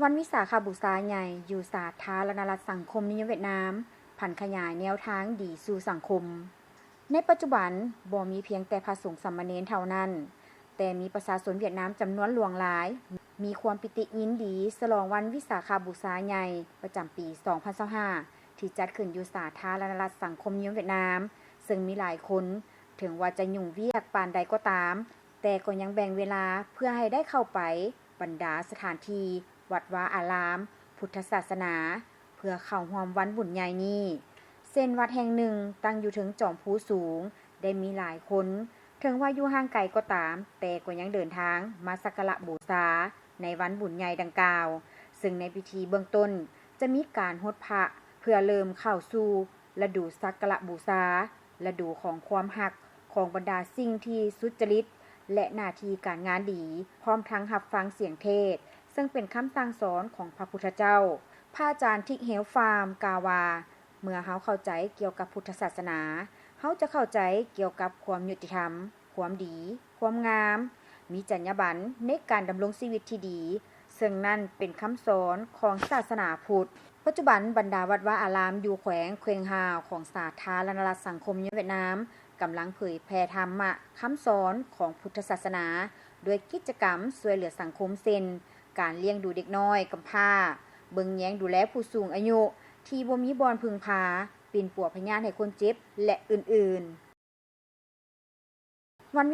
ວັນວິສາຂະບູຊາໃຫຍ່ຢູ່ສາທາລະນະລັດສັງຄົມນິຍົມຫວຽດນາມ ຜັນຂະຫຍາຍແນວທາງດີສູ່ສັງຄົມ. ໃນປັດຈຸບັນບໍ່ມີພຽງແຕ່ພະສົງສາມະເນນເທົ່ານັ້ນ, ແຕ່ມີປະຊາຊົນຫວຽດນາມຈຳນວນຫຼວງຫຼາຍ ມີຄວາມປີຕິຍິນດີສະຫຼອງວັນວິສາຂະບູຊາໃຫຍ່ປະຈຳປີສອງພັນຊາວຫ້າ ທີ່ຈັດຂຶ້ນຢູ່ສາທາລະນະລັດສັງຄົມນິຍົມຫວຽດນາມ, ເຊິ່ງມີຫຼາຍຄົນ ເຖິງວ່າຈະຫຍຸ້ງວຽກປານໃດກໍຕາມ, ແຕ່ກໍຍັງແບ່ງເວລາເພື່ອໃຫ້ໄດ້ເຂົ້າໄປບັນດາສະຖານທີ່ ວັດວາອາລາມ, ພຸດທະສາສະໜາ ເພື່ອເຂົ້າຮ່ວມວັນບຸນໃຫຍ່ນີ້. ເຊັ່ນ ວັດແຫ່ງໜຶ່ງຕັ້ງຢູ່ເທິງຈອມພູສູງ ໄດ້ມີຫຼາຍຄົນ ເຖິງວ່າຢູ່ຫ່າງໄກກໍຕາມ, ແຕ່ກໍຍັງເດີນທາງມາສັກກາລະບູຊາໃນວັນບຸນໃຫຍ່ດັ່ງກ່າວ, ເຊິ່ງໃນພິທີເບື້ອງຕົ້ນຈະມີການຫົດພະ ເພື່ອເລີ່ມເຂົ້າສູ່ລະດູສັກກາລະບູຊາ, ລະດູຂອງຄວາມຮັກຂອງບັນດາສິ່ງທີ່ສຸດຈະລິດ ແລະ ໜ້າທີ່ການງານດີ, ພ້ອມທັງຮັບຟັງສຽງເທດ, ເຊິ່ງເປັນຄຳສັ່ງສອນຂອງພະພຸດທະເຈົ້າ. ພະອາຈານ ທິກເຮວຟາມ ກ່າວວ່າ, ເມື່ອເຮົາເຂົ້າໃຈກ່ຽວກັບພຸດທະສາສະໜາ, ເຮົາຈະເຂົ້າໃຈກ່ຽວກັບຄວາມຍຸຕິທຳ, ຄວາມດີ, ຄວາມງາມ, ມີຈັນຍາບັນໃນການດຳລົງຊີວິດທີ່ດີ, ເຊິ່ງນັ້ນເປັນຄຳສອນຂອງສາສະໜາພຸດ. ປັດຈຸບັນບັນດາວັດວາອາລາມຢູ່ແຂວງເຄວງຮາວຂອງສາທາລະນະລັດສັງຄົມນິຍົມຫວຽດນາມ ກຳລັງເຜີຍແຜ່ທຳມະຄຳສອນຂອງພຸດທະສາສະໜາ ດ້ວຍກິດຈະກຳຊ່ວຍເຫຼືອສັງຄົມ ເຊັ່ນ ການລ້ຽງດູເດັກນ້ອຍກຳພ້າ, ເບິ່ງແຍງດູແລຜູ້ສູງອາຍຸທີ່ບໍ່ມີບ່ອນເພິ່ງພາ, ປິ່ນປົວພະຍາດໃຫ້ຄົນເຈັບ ແລະ ອື່ນໆ. ວັນວິ